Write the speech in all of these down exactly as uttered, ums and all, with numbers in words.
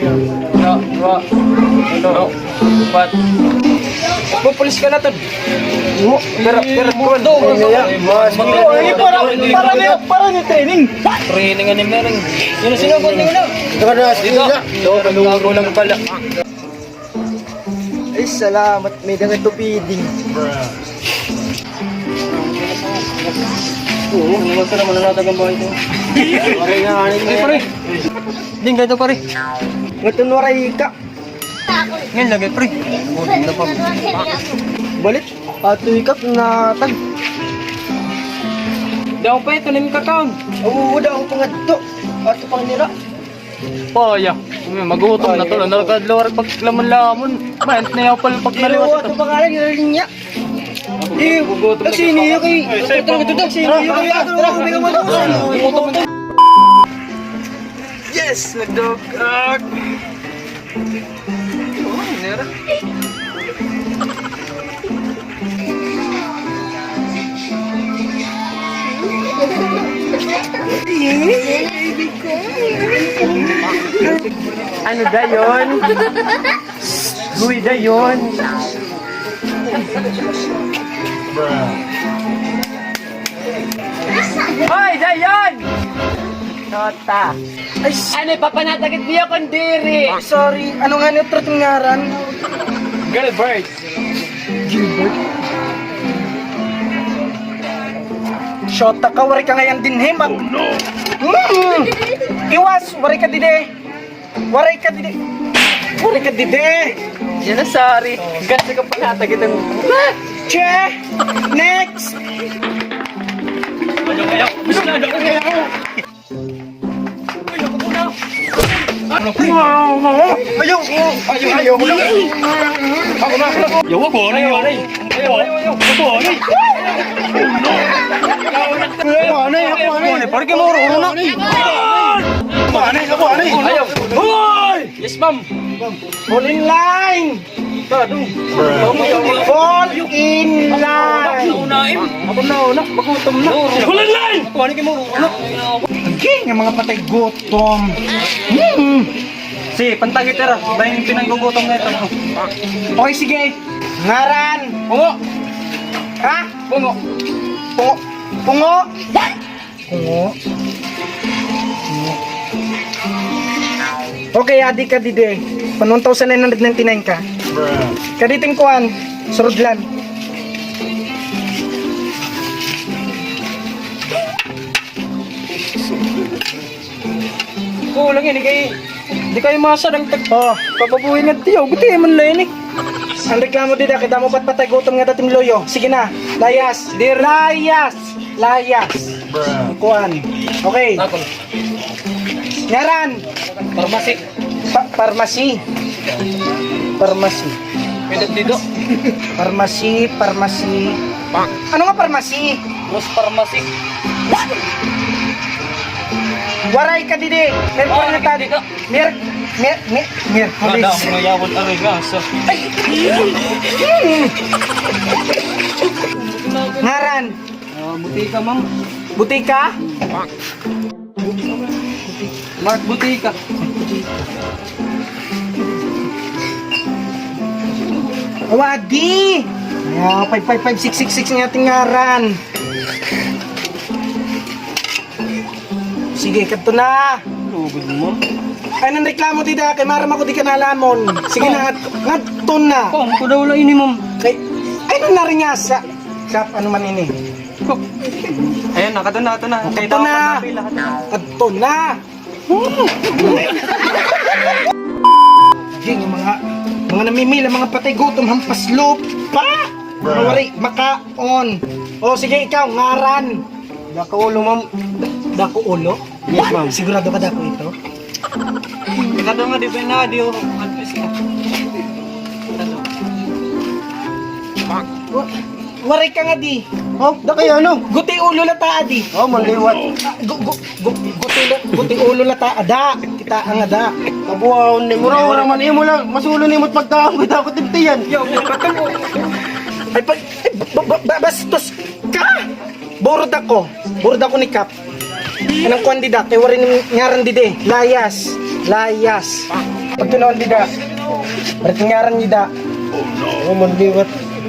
Isa, duha, tulo, upat. Pupulis ka na, Tod. Pero, pero, do, ay, para, para ni, para ni training. Training ani, Mering. Sino, sino, sino, sino? Ito ka na, sige na. Ito, kalunggo lang pala. Ay, salamat. May dangat to feeding. Oo, ano ba naman ang natag ang bahay ko? Pare nga, ano. Ay, pare. Ding, ganito, pare. Ngaton waray ka. Ngayon lagi, pre. Balik. Ato ikap na tag. Daw pa ito, nim kakaon. Oo, daw pa nga to. Ato pang nira. Paya. Magutom na to. Nalakad lawar paglamon-lamon. Mayant na yapal pag naliwat. Ato pangalan, nila niya. Eh, taksi niyo kay, taksi niyo kay, ato, may kamatasan. Yes, nagdugag. Ano dayon? Guy dayon. Hoy, dayon! Nota. Ay, ano, papanatagit niyo kung diri? Sorry, ano nga ni otro ngaran? Gilbert. Gilbert? Shota ka, waray ka ngayon dinhi, mag- Oh, no! Mm! Iwas, waray ka didi. Waray ka didi. Waray ka didi. Yan na, sorry. Gasta ka panatagit ang Che! Next! Ayaw, ayaw. Gusto na, ayaw, ayaw. Ayaw, ayaw, ayaw. Ako na, ako na. Yawa ko, ano yun? Ayaw, ayaw, ayaw. Ako, ano yun? Ako, ano yun? Ako, ano yun? Pare, kay moro, ano? Ako, ano yun? Ako, ano yun? Ayaw. Hoy! Yes, ma'am. Fall in line! Fall in line! Ako na, una. Magutom na. Fall in line! Kuha ni Kimuro, una. Sige, nga mga patay gutom. Hmm. Sige, pantagit, tira. Dahil pinanggugutom na ito. Okay, sige. Ngaran. Pungo. Ha? Pungo. Pungo. Pungo. Kungo. Kungo. Okay, adi ka didi. Pan one thousand nine hundred ninety-nine ka. Kadidi it im kuan, surudlan. Kulang ini kay di kay masa dang tag-, oh, papabuhi nga tiyo. Guti man la ini. An reklamo dida kay damo pa it patay gutom nga dida it im luyo. Sige na. Layas. Layas. Layas. Kuan. Okay. Ngaran. Parmasi. Pa-, parmasi. Parmasi. Pwede dito. Parmasi, parmasi. Ano nga parmasi? Los Parmasi. Waray ka didi. Mer-, Mer-, Mer-, Mer-, Merkulis. Kada, mayawon, aray nga, so. Ay! Ngaran. Ah, Butika, ma'am. Butika? Mark Butika. Wadi! Ah, five five five six six six nga it im ngaran. Sige, kadto na. Lugod mo. Ay, nanreklamo dida kay maaram ako di ka nalamon. Sige na, ngat-, ngadto na. Kung ko daw la ini, ma'am. Kay, ay, nanaringasa. Kap, ano man ini? Ayan na, kadto na, kadto na. Kadto na. Kadto na. Di nga mga, mga namimila, mga patay gutom, hampas lupa. Mga waray makaon. O, sige, ikaw, ngaran. Dako Ulo, ma'am. Dako Ulo? Yes, ma'am. Sigurado ka dako ito? Kadto nga, di ba na, di, o, one piece ka. Wa-, waray ka nga di. Oh, da kay ano? Guti ulo la ta adi. Oh, maliwat. Ah, gu-, gu-, gu-, guti la, guti ulo la ta ada. Kita ang ada. Kabuhaon ni mura, mura man imo lang. Masulo nimo pagkaon, kita ko tintiyan. Yo, ay, pa-, ay, ba-, ba-, ba-, bastos ka! Burda ko. Burda ko ni Kap. Anong kuan dida? Kay waray nim ngaran didi. Layas. Layas. Pagtunaw dida. Waray tingaran dida.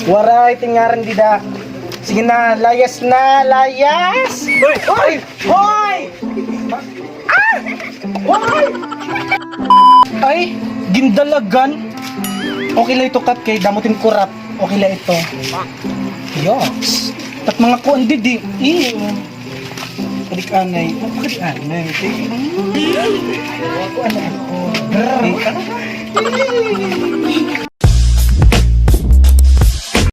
Waray tingaran dida. Sige na, layas na, layas! Hoy! Hoy! Hoy! Ah! Hoy! Ay, gindalagan. Okay la ito, Kat, kay damo it im kurap. Okay la ito. Yoks. Tat mga kuan didi. Iyo. Kadik anay. Kadik anay. Kuan na ako. Brr.